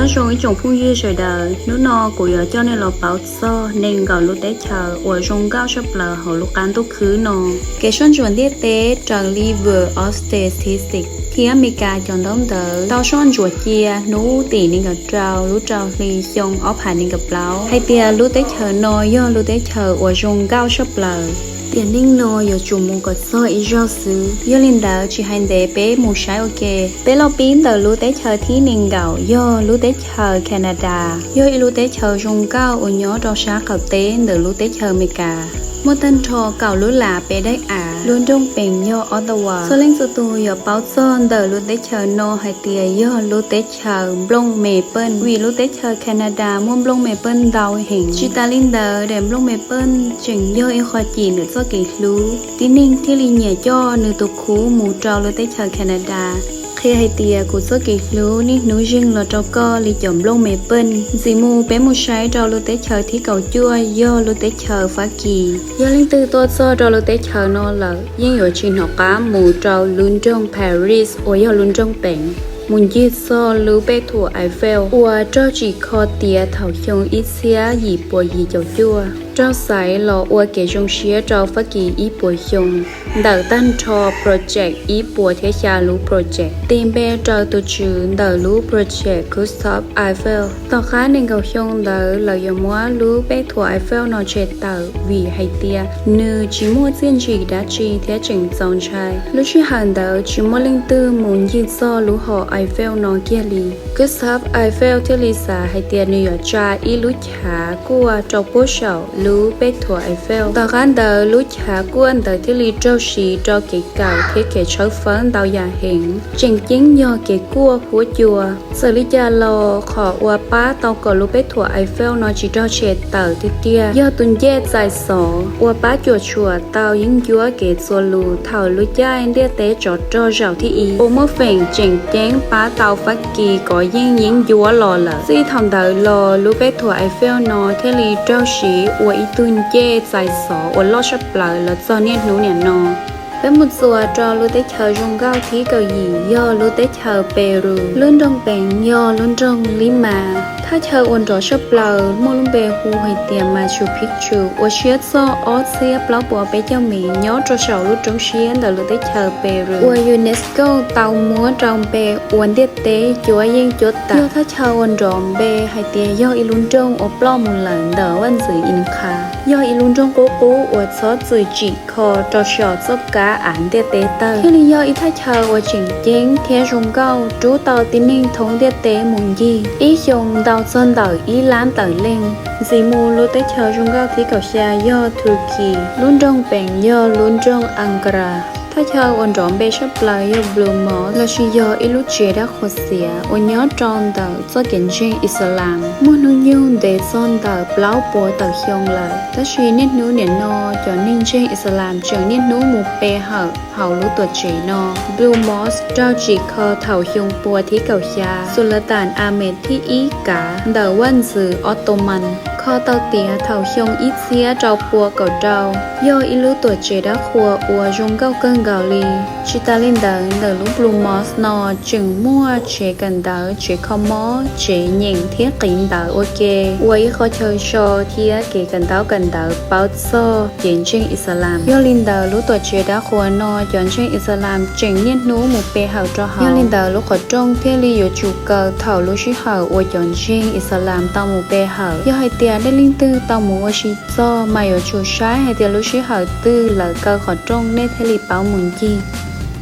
Nyob zoo ib tsoom phooj ywg sawv daws, hnub no kuv yuav coj nej los paub txog nees nkaum lub teb chaws uas zoo nkauj tshaj plaws hauv lub qab ntuj khwb no. Kev soj ntsuam ntiaj teb raws li World of Statistics thiab Amelikas cov ntaub ntawv tau soj ntsuam cia hnub tim nees nkaum rau lub rau hli xyoo ob phav nees nkaum plaub hais tias lub teb chaws no yog lub teb chaws uas zoo nkauj tshaj plaws. Tiam neej no yuav tsum mus kom txog ib zaug xwb, yog li ntawd tsis hais ntev peb mus saib ua ke. Peb los pib ntawm lub teb chaws thib nees nkaum yog lub teb chaws Canada, yog ib lub teb chaws zoo nkauj uas nyob rau sab qaum teb ntawm lub teb chaws Amelikas. Muaj tag nrho kaum lub lam peb daim av, lub nroog peev yog Ottawa. Txhua leej txhua tus yuav paub txog ntawm lub teb chaws no hais tias yog lub teb chaws nplooj me pej, vim lub teb chaws Canada muaj nplooj me pej ntau heev. Tsis tas li ntawd, daim nplooj me pej tseem yog ib qho cim ntawm txoj kev hlub, tib neeg thiaj li nyiam coj nws tus khub mus rau lub teb chaws Canada, qhia hais tias kuv txoj kev hlub niaj hnub zeeg los rau koj li cov nplooj me pej. Ntxiv mus peb mus saib rau lub teb chaws thib kaum cuaj yog lub teb chaws Fab Kis. Yog leej twg tuaj txog rau lub teb chaws no lawm yeej yuav tsis hnov qab mus rau lub nroog Paris uas yog lub nroog peev, mus ncig txog lub pej thuam Eiffel uas raug tsim kho tiav thaum xyoo ib txhiab yim puas yim caum cuaj. Raug xaiv los ua kev zoo siab rau Fab Kis ib puas xyoo ntawm tag nrho project ib puas thiab xya lub project. Tis npe raws tus tswv ntawm lub project Gustave Eiffel. Tom qab nees nkaum xyoo ntawd lawv yuav muab lub pej thuam Eiffel no tshem tawm vim hais tias nws tsis muaj txiaj ntsim dab tsi thiab tseem txaus ntshai. Lub sij hawm ntawd tsis muaj leej twg mus ncig txog lub hom Eiffel no kiag li. Gustave Eiffel thiaj li xav hais tias nws yuav tsa ib lub chav kuaj rau puag saum lub pej thuam Eiffel. Tom qab ntawd lub chav kuaj ntawd thiaj li raug siv rau kev kawm thiab kev tshawb fawb ntau yam heev, tseem ceeb yog kev kuaj huab cua. Txawm li cas los qhov uas pab tau kom lub pej thuam Eiffel no tsis raug tshem tawm tiag tiag yog tus ncej txais xov uas pab cuam tshuam tau yeeb ncuab kev txuas lus thaum lub caij ntiaj teb tsov rog zaum thib ib uas muaj feem tseem ceeb pab tau Fab Kis kov yeej yeeb ncuab los lawm. Txij thaum ntawd los lub pej thuam Eiffel no thiaj li raug siv ua ib tug ncej txais xov uas loj tshaj plaws los txog niaj hnub niam no. Peb mus txuas rau lub teb chaws zoo nkauj thib kaum yim yog lub teb chaws Peru. Lub nroog peev yog lub nroog Lima. Thaj chaw uas nrov tshaj plaws muaj lub npe hu hais tias Machu Picchu uas siab txog ob txhiab plaub puas peb caug mev nyob rau saum lub roob siab ntawm lub teb chaws Peru uas UNESCO tau muab rau npe ua ntiaj teb cuab yeej cuab tam. Yog thaj chaw uas nrov npe hais tias yog ib lub nroog uas ploj mus lawm ntawm vaj ntxwv Inca. Yog ib lub nroog qub qub uas txhob txwm tsim kho rau saum txoj kab av ntiaj teb tawg, thiaj li yog ib thaj chaw uas tseem ceeb thiab zoo nkauj rub tau tib neeg thoob ntiaj teb mus ncig ib xyoo ntau txog ntawm ib lab tawm leej. Ntxiv mus lub teb chaws zoo nkauj thib kaum xya yog Turkey, lub nroog peev yog lub nroog Ankara. Thaj chaw uas nrov npe tshaj plaws yog Blue Mosque lossis yog ib lub tsev dab qhuas xiav uas nyob rau ntawm txoj kev ntseeg Islam, muaj hnub nyoog ntev txog ntawm plaub puas tawm xyoo lawm, tab sis niaj hnub niam no cov neeg ntseeg Islam tseem niaj hnub mus pe hawm hauv lub tuam tsev no. Blue Mosque raug tsim kho thaum xyoo pua thib kaum xya Sultan Ahmed thib ib kav ntawm vaj ntxwv Ottoman, kho tau tiav thaum xyoo ib txhiab rau pua kaum rau, yog ib lub tuam tsev dab qhuas uas zoo nkauj kawg nkaus li. Tsis tas li ntawd, ntawm lub Blue Mosque no tseem muaj tsev kawm ntawv, tsev kho mob, tsev nyeem thiab qiv ntawv ua ke, ua ib qho chaw so thiab kev kawm ntaub kawm ntawv paub txog kev ntseeg Islam. Yog li ntawd, lub tuam tsev dab qhuas no cov ntseeg Islam tseem niaj hnub mus pe hawm rau hauv. Yog li ntawd, lub qhov rooj thiaj li yuav tsum kaw thaum lub sij hawm uas cov ntseeg Islam tau mus pe hawm. Yog hais tias nej leej twg tau mus ua si txog mas yuav tsum saib hais tias lub sij hawm twg lawv kaw qhov rooj nej thiaj li paub mus ncig.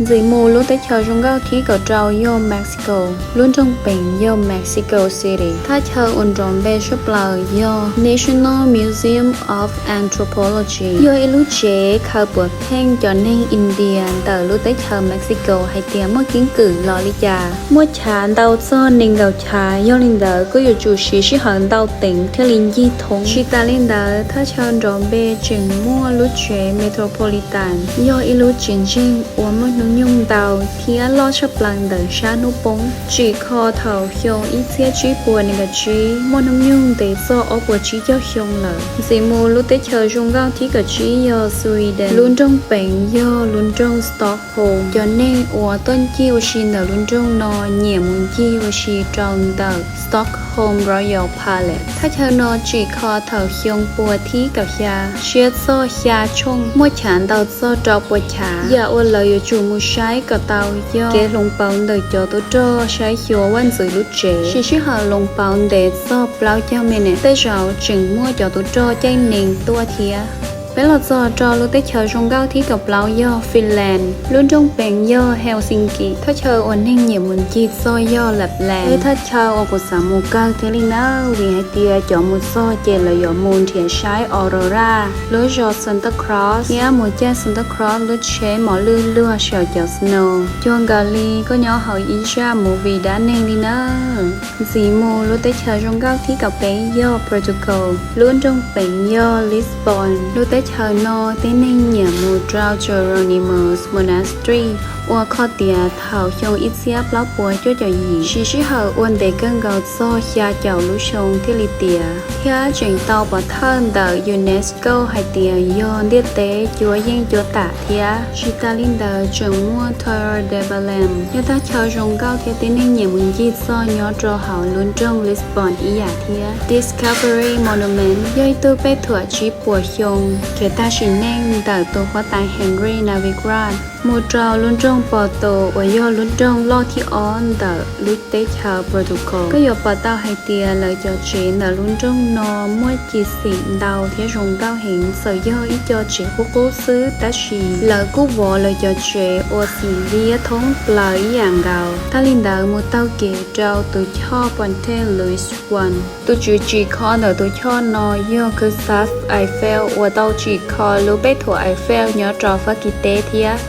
Ntxiv mus lub teb chaws zoo nkauj thib kaum rau yog Mexico, lub nroog peev yog Mexico City. Thaj chaw uas nrov npe tshaj plaws yog National Museum of Anthropology, yog ib lub tsev khaws puav pheej cov neeg India ntawm lub teb chaws Mexico hais tias muaj keeb kwm los li cas. Muaj chav ntau txog nees nkaum chav, yog li ntawd kuj yuav tsum siv sij hawm ntau teev thiaj li ncig thoob. Tsis tas li ntawd, thaj chaw nrov npe tseem muaj lub tsev Metropolitan, yog ib lub tsev ntseeg uas muaj nyoog ntau thiab loj tshaj plaws ntawm sab hnub poob. Tsim kho thaum xyoo ib txhiab tsib puas nees nkaum tsib, muaj hnub nyoog ntev txog ob puas tsib caug xyoo lawm. Ntxiv mus lub teb chaws zoo nkauj thib kaum tsib yog Sweden. Lub nroog peev yog lub nroog Stockholm. Cov neeg uas tuaj ncig ua si ntawm lub nroog no nyiam mus ncig ua si rau ntawm Stockholm Royal Palace. Thaj chaw no tsim kho thaum xyoo pua thib kaum xya, siab txog xya tshooj, muaj chav ntau txog rau pua chav. Yam uas lawv yuav tsum mus saib kom tau yog kev hloov pauv ntawm cov tub rog saib xyuas vaj ntxwv lub tsev. Siv sij hawm hloov pauv ntev txog plaub caug minute, tej zaum tseem muaj cov tub rog caij nees tuaj thiab. Peb los txog rau lub teb chaws zoo nkauj thib kaum plaub yog Finland. Lub nroog peev yog Helsinki. Thaj chaw uas neeg nyiam mus ncig txog yog Lapland. Thaj chaw uas kuv xav mus kawg thiab li nawb, vim hais tias cov mus txog ces lawv yuav mus nrhiav saib aurora, lub zos Santa Claus thiab mus caij Santa Claus lub tsheb mos lwj luag saum cov snow, cuag nkaus li koj nyob hauv ib zaj movie dab neeg li nawb. Ntxiv mus lub teb chaws zoo nkauj thib kaum peb yog Portugal. Lub nroog peev yog Lisbon. Lub teb chaws no tib neeg nyiam mus rau Jeronimos Monastery, uas kho tiav thaum xyoo ib txhiab plaub puas cuaj caum yim. Siv sij hawm ua ntev kawg nkaus txog xya caum lub xyoo thiaj li tiav, thiab tseem tau pov thawj ntawm UNESCO hais tias yog ntiaj teb cuab yeej cuab tam thiab. Tsis tas li ntawd tseem muaj Torre de Belém, yog thaj chaw zoo nkauj thiab tib neeg nyiam mus ncig txog nyob rau hauv lub nroog Lisbon ib yam thiab. Discovery Monument yog ib tug pej thuam tsib puas xyoo kev tag sim neej ntawm tus huab tais Henry Navarro mus rau lub nroog Porto uas yog lub nroog loj thib ob ntawm lub teb chaws Portugal. Koj yuav pom tau hais tias lawv cov tsev ntawm lub nroog no muaj cim xim ntau thiab zoo nkauj heev. Txawm yog ib co tsev qub qub xwb tab sis lawv kuj vov lawv cov tsev ua xim liab thoob plaws ib yam nkaus. Tag li ntawd mus taug kev rau tus choj Ponte Louis One. Tus tswv tsim kho ntawm tus choj no yog Gustave Eiffel uas tau tsim kho lub pej thuam Eiffel nyob rau Fab Kis teb thiab.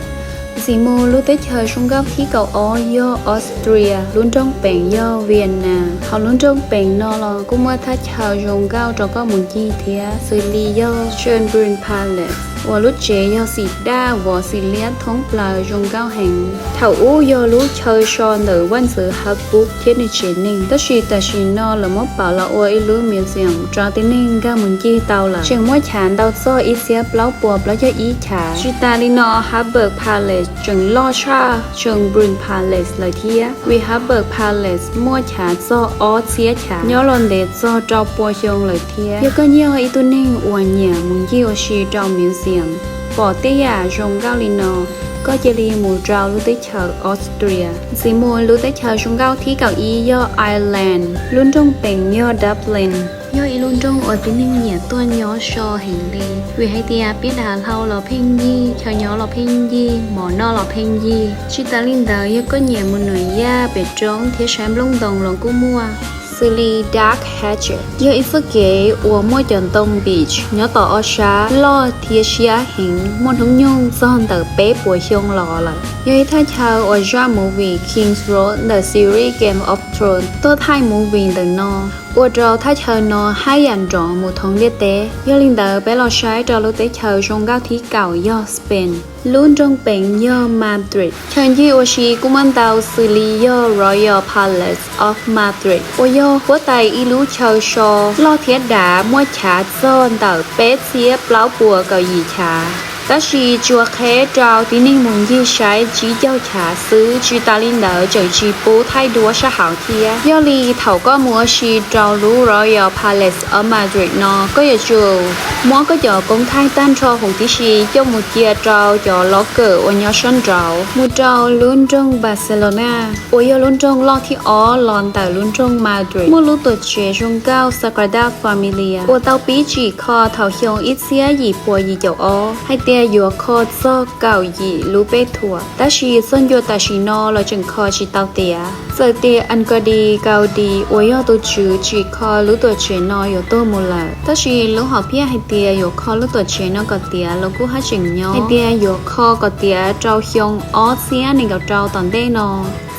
Ntxiv mus lub teb chaws zoo nkauj thib kaum ob yog Austria, lub nroog peev yog Vienna. Hauv lub nroog peev no los kuj muaj thaj chaw zoo nkauj rau koj mus ncig thiab, xws li yog Schönbrunn Palace uas lub tsev yog xim daj vov xim liab thoob plaws zoo nkauj heev. Thaum ub yog lub chaw so ntawm vaj ntxwv Habsburg thiab nws tsev neeg, tab sis tam sim no lawv muab pauv los ua ib lub museum rau tib neeg nkag mus ncig tau lawm. Tseem muaj chav ntau txog ib txhiab plaub puas plaub caug ib chav. Tsis tas li no, Habsburg Palace tseem loj tshaj Schönbrunn Palace lawm thiab, vim Habsburg Palace muaj chav txog ob txhiab chav, nyob los ntev txog rau pua xyoo lawm thiab. Yog koj yog ib tug neeg uas nyiam mus ncig ua si rau museum, pom tej yam zoo nkauj li no, koj cia li mus rau lub teb chaws Austria. Ntxiv mus lub teb chaws zoo nkauj thib kaum ib yog Ireland, lub nroog peev yog Dublin. Yog ib lub nroog uas tib neeg nyiam tuaj nyob so heev li, vim hais tias peb dav hlau los pheej yig, chaw nyob los pheej yig, mov noj los pheej yig. Tsis tas li ntawd, yog koj nyiam mus nws yaj pem roob thiab saib nplooj ntoo los kuj muaj. Xws li Dark Hatchet yog ib txoj kev uas muaj cov ntoo beach nyob tom ob sab loj thiab siab heev, muaj hnub nyoog txog ntawm peb puas xyoo los lawm. Yog ib thaj chaw uas zaj movie King's Road ntawm series Game of Thrones tuaj thaij movie ntawm no, ua rau thaj chaw no haj yam nrov mus thoob ntiaj teb. Yog li ntawd peb los saib rau lub teb chaws zoo nkauj thib kaum yog Spain. Lub nroog peev yog Madrid. Chaw ncig ua si kuj muaj ntau xws li yog Royal Palace of Madrid uas yog huab tais ib lub chaw so loj thiab dav, muaj chav txog ntawm peb txhiab plaub puas kaum yim chav. Tab sis tsuas qheb rau tib neeg mus ncig saib tsib caug chav xwb, tsis tas li ntawd tseem tsis pub thaij duab sab hauv thiab. Yog li thaum koj mus ua si rau lub Royal Palace of Madrid no, koj yuav tsum muab koj cov koob thaij tag nrho huv tib si coj mus cia rau cov locker uas nyob sab nraud. Mus rau lub nroog Barcelona uas yog lub nroog loj thib ob los ntawm lub nroog Madrid, muaj lub tuam tsev zoo nkauj Sagrada Familia uas tau pib tsim kho thaum xyoo ib txhiab yim puas yim caum ob, hais tias yuav kho txog kaum yim lub pej thuam, tab sis txog ncua tam sim no los tseem kho tsis tau tiav. Txawm tias Antoni Gaudi uas yog tus tswv tsim kho lub tuam tsev no yuav tuag mus lawm, tab sis lub hom phiaj hais tias yuav kho lub tuam tsev no kom tiav los kuj haj tseem nyob, hais tias yuav kho kom tiav rau xyoo ob txhiab nees nkaum rau tom ntej no.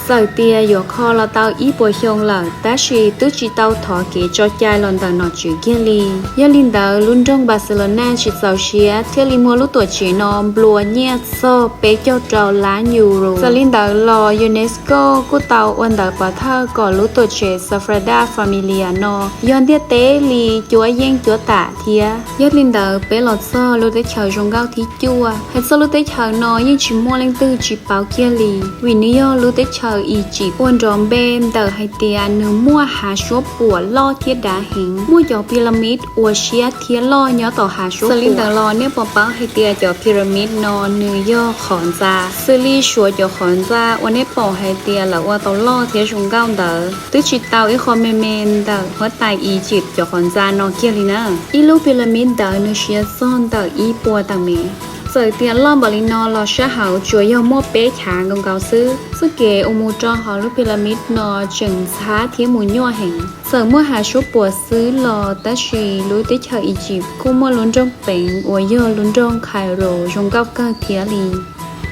Txawm tias yuav kho los tau ib puas xyoo lawm, tab sis twb tsis tau thov kev tso cai los ntawm nom tswv kiag li. Yog li ntawd, lub nroog Barcelona tsis txaus siab thiaj li muab lub tuam tsev no nplua nyiaj txog peb caug rau lab euro. Txawm li ntawd los UNESCO kuj tau ua ntawv pov thawj kom lub tuam tsev Sagrada Familia no yog ntiaj teb li cuab yeej cuab tam thiab. Yog li ntawd, peb los txog lub teb chaws zoo nkauj thib cuaj. Hais txog lub teb chaws no yeej tsis muaj leej twg tsis paub kiag li, vim nws yog lub teb chaws Egypt uas nrov npe ntawm hais tias nws muaj hav suab puam loj thiab dav heev, muaj cov pyramid uas siab thiab loj nyob tom hav suab puam. Txawm li ntawd los nej puas paub hais tias cov pyramid no nws yog qhov ntxa? Xws li suav cov qhov ntxa uas nej pom hais tias lawv ua tau loj thiab zoo nkauj ntawd, twb tsis tau ib qho me me ntawm huab tais Egypt cov qhov ntxa no kiag li na. Ib lub pyramid ntawd nws siav txog ntawm ib puas tawm mev. Txawm tias loj npaum li no los sab hauv tsuas yog muaj peb chav nkaus nkaus xwb. Txoj kev uas mus rau hauv lub pyramid no tseem ntxhab thiab mus nyuaj heev. Txawm muaj hav suab puam xwb los tab sis lub teb chaws Egypt kuj muaj lub nroog peev uas yog lub nroog Cairo zoo nkauj kawg thiab li.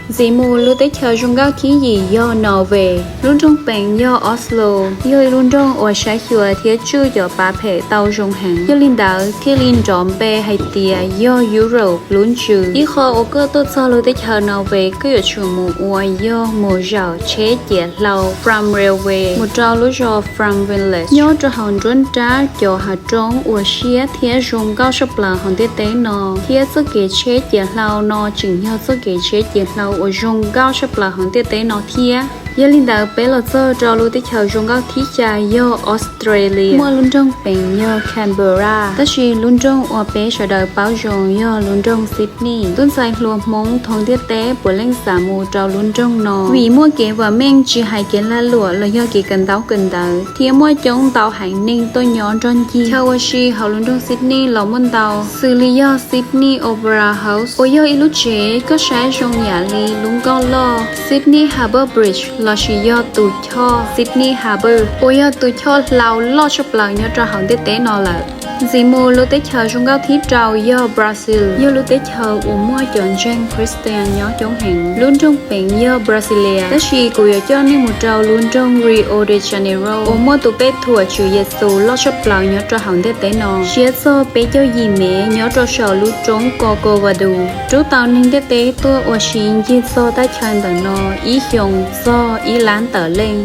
Ntxiv mus lub teb chaws zoo nkauj thib yim yog Norway, lub nroog peev yog Oslo, yog ib lub nroog uas saib xyuas thiab tswj cov pav phem tau zoo heev. Yog li ntawd thiaj li nrov npe hais tias yog Europe lub ntsws. Ib qho uas koj tuaj txog lub teb chaws Norway koj yuav tsum mus ua yog mus zaum tsheb ciav hlau Fram Railway mus rau lub zos Fram Village nyob rau hauv nruab nrab cov hav roob uas siab thiab zoo nkauj tshaj plaws hauv ntiaj teb no, thiab txoj kev tsheb ciav hlau no tseem yog txoj kev tsheb ciav hlau uas zoo nkauj tshaj plaws hauv ntiaj teb no thiab. Yog li ntawd peb los txog rau lub teb chaws zoo nkauj thib xya yog Australia, muaj lub nroog peev yog Canberra, tab sis lub nroog uas peb sawv daws paub zoo yog lub nroog Sydney. Tub ntxhais hluas Hmoob thoob ntiaj teb puav leej xav mus rau lub nroog no vim muaj kev vam meej tsis hais kev lag luam los yog kev kawm ntaub kawm ntawv, thiab muaj coob ntau haiv neeg tuaj nyob nrog ncig. Chaw ua si hauv lub nroog Sydney los muaj ntau, xws li yog Sydney Opera House uas yog ib lub tsev koj saib zoo yam li lub nkoj loj, Sydney Harbour Bridge lossis yog tus choj Sydney Harbour uas yog tus choj hlau loj tshaj plaws nyob rau hauv ntiaj teb no lawm. Ntxiv mus lub teb chaws zoo nkauj thib rau yog Brazil, yog lub teb chaws uas muaj cov ntseeg Christian nyob coob heev. Lub nroog peev yog Brasilia, tab sis kuv yuav coj nej mus rau lub nroog Rio de Janeiro uas muaj tus pej thuam Tswv Yexus loj tshaj plaws nyob rau hauv ntiaj teb no, siab txog peb caug yim mev nyob rau saum lub roob Corcovado, rub tau neeg ntiaj teb tuaj ua si ncig txog thaj chaw ntawm no ib xyoos txog ib lab tawm leej.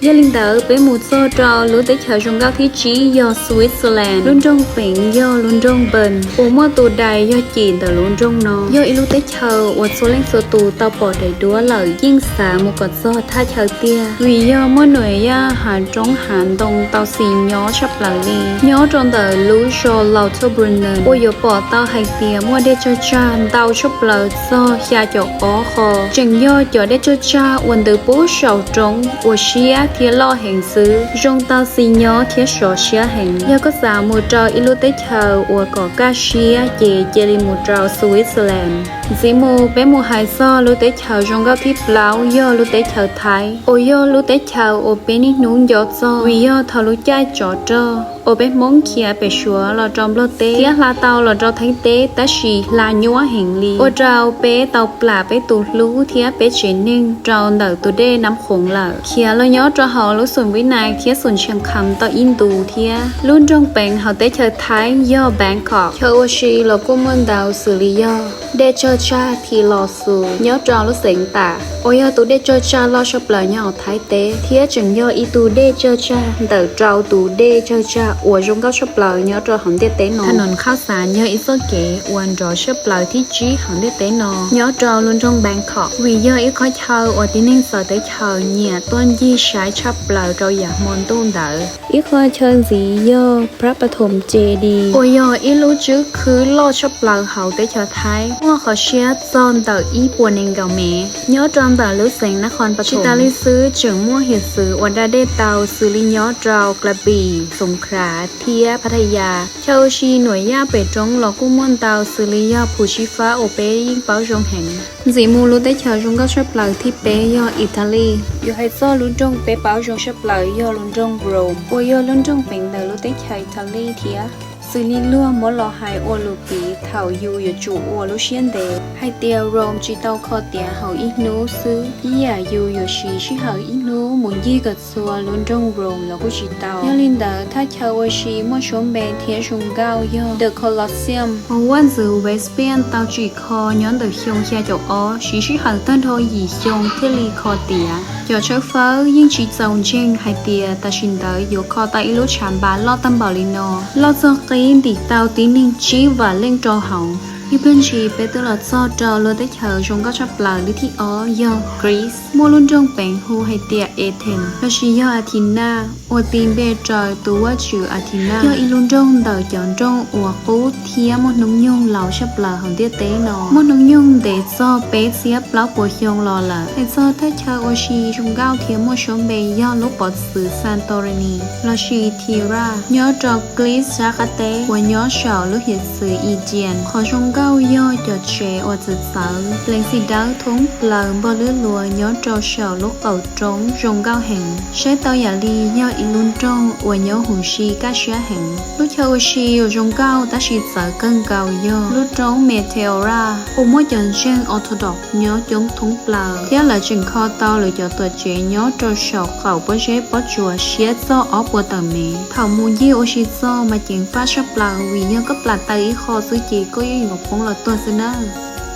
Yog li ntawd peb mus txog rau lub teb chaws zoo nkauj thib tsib yog Switzerland, lub nroog peev yog lub nroog Bern uas muaj tus dais yog cim ntawm lub nroog no. Yog ib lub teb chaws uas txhua leej txhua tus tau pom daim duab lawm yeej xav mus kom txog thaj chaw tiag, vim yog muaj nuam yaj hav roob hav ntoo tau xis nyob tshaj plaws li. Nyob rau ntawm lub zos Lauterbrunnen uas yuav pom tau hais tias muaj dej tsawg tsag ntau tshaj plaws txog xya caum ob qho, tseem yog cov dej tsawg tsag uas ntws pub saum roob uas siab thiab loj heev xwb, zoo tau xis nyob thiab sov siab heev. Yog koj xav mus rau ib lub teb chaws uas kom kaj siab ces cia li mus rau Switzerland. Ntxiv mus peb mus hais txog lub teb chaws zoo nkauj thib plaub yog lub teb chaws Thaib, uas yog lub teb chaws uas peb niaj hnub nco txog vim yog thaum lub caij tsov rog uas peb Hmoob khiav pem Suav los rau Nplog teb thiab hla tau los rau Thaib teb tab sis hla nyuaj heev li, ua rau peb tau plam peb tus hlub thiab peb tsev neeg rau ntawm tus dej Nab Khoov lawm. Khiav los nyob rau hauv lub xoom Vib Nais thiab xoom Tshias Kham tau ib ntus thiab. Lub nroog peev hauv teb chaws Thaib yog Bangkok. Chaw ua si los kuj muaj ntau xws li yog dej tsawg tsag Thi Lo Xu nyob rau lub xeev Tam uas yog tus dej tsawg tsag loj tshaj plaws nyob hauv Thaib teb thiab tseem yog ib tug dej tsawg tsag ntawm rau tus dej tsawg tsag uas zoo nkauj tshaj plaws nyob rau hauv ntiaj teb no. Tha noos khauj xav yog ib txoj kev uas nrov tshaj plaws thib tsib hauv ntiaj teb no nyob rau lub nroog Bangkok vim yog ib qhov chaw uas tib neeg txawv teb chaws nyiam tuaj ncig saib tshaj plaws rau yav hmo ntuj ntawd. Ib qho chaw ntxiv yog Phra Pathom Jedi uas yog ib lub tswb khwb loj tshaj plaws hauv teb chaws Thaib, muaj qhov siab txog ntawm ib puas nees nkaum mev nyob rau ntawm lub xeev Nakhon Pathom. Tsis tas li xwb tseem muaj hiav txwv uas da dej tau xws li nyob rau Krabi, Songkhla thiab Pattaya. Chaw ua si nuam yaj pem roob los kuj muaj ntau xws li yog Phu Tshib Fab uas peb yeej paub zoo heev. Ntxiv mus lub teb chaws zoo nkauj tshaj plaws thib peb yog Italy. Yuav hais txog lub nroog peb paub zoo tshaj plaws yog lub nroog Rome uas yog lub nroog peev ntawm lub teb chaws Italy thiab. Xws li luag muab los hais ua lus piv thaum yus yuav tsum ua lub siab ntev hais tias Rome tsis tau kho tiav hauv ib hnub xwb, ib yam yus yuav siv sij hawm ib hnub mus ncig kom txhua lub nroog Rome los kuj tsis tau. Yog li ntawd thaj chaw ua si muaj suab npe thiab zoo nkauj yog The Colosseum, uas vaj ntxwv Vespasian tau tsim kho nyob ntawm xyoo xya caum ob, siv sij hawm tag nrho yim xyoo thiaj li kho tiav. Cov tshawb fawb yeej tsis txaus ntseeg hais tias tam sim ntawd yuav kho tau ib lub tshav npas loj tag npaum li no, loj txog qib ntim tau tib neeg tsib vam leej rau hauv. Ib pliag ntsis peb twb los txog rau lub teb chaws zoo nkauj tshaj plaws li thib ob yog Greece. Muaj lub nroog peev hu hais tias Athens lossis yog Athena, uas tis npe raws tus vaj tswv Athena, yog ib lub nroog ntawm cov nroog uas qub thiab muaj hnub nyoog laus tshaj plaws hauv ntiaj teb no. Muaj hnub nyoog ntev txog peb txhiab plaub puas xyoo los lawm. Hais txog thaj chaw ua si zoo nkauj thiab muaj suab npe yog lub pov txwv Santorini lossis Thera nyob rau Greece sab qab teb uas nyob saum lub hiav txwv Aegean. Qhov zoo nkauj yog cov tsev uas txawv txawv, pleev txiv dawb thoob plaws npog lwb luas nyob rau saum lub qaum roob zoo nkauj heev. Saib tau yam li yog ib lub nroog uas nyob huv si kaj siab heev. Lub chaw ua si uas zoo nkauj tab sis txawv kawg nkaus yog lub roob Meteora uas muaj cov ntseeg Orthodox nyob coob thoob plaws, thiab lawv tseem kho tau lawv cov tuam tsev nyob rau saum qaum pob zeb pob tsuas siab txog ob puas tawm mev. Thaum mus ncig ua si txog mas ceev faj tshaj plaws vim yog koj plam taw ib qho xwb ces koj yeej yuav poob los tuag xwb nawb.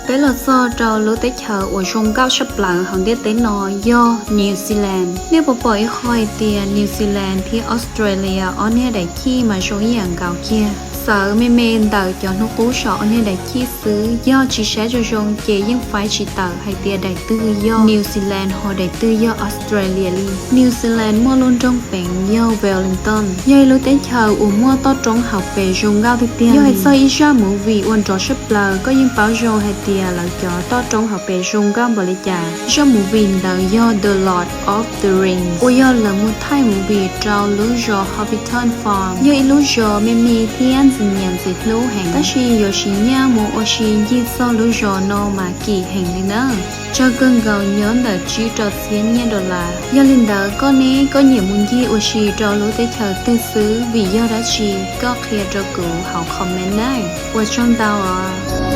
Peb los txog rau lub teb chaws uas zoo nkauj tshaj plaws hauv ntiaj teb no yog New Zealand. Nej puas pom ib qho hais tias New Zealand thiab Australia ob niag daim chij mas zoo ib yam nkaus kiag? Txawv me me ntawm cov hnub qub saum ob niag daim chij xwb, yog tsis saib zoo zoo ces yeej faib tsis tawm hais tias daim twg yog New Zealand ho daim twg yog Australia li. New Zealand muaj lub nroog peev yog Wellington, yog ib lub teb chaws uas muaj toj roob hauv pes zoo nkauj tiag tiag. Yog hais txog ib zaj movie uas nrov tshaj plaws, koj yeej paub zoo hais tias lawv cov toj roob hauv pes zoo nkauj npaum li cas. Zaj movie ntawd yog The Lord of the Rings, uas yog lawv mus thaij movie rau lub zos Hobbiton Farm, yog ib lub zos me me thiab ntxim nyiam ntxim hlub heev, tab sis yuav siv nyiaj mus ua si ncig txog lub zos no mas kim heev li nawb, tsawg kawg nkaus nyob ntawm tsib rau txhiab nyiaj dollar. Yog li ntawd koj ne, koj nyiam mus ncig ua si rau lub teb chaws twg xwb, vim yog dab tsi? Koj qhia rau kuv hauv comment nawb. Ua tsaug ntau os.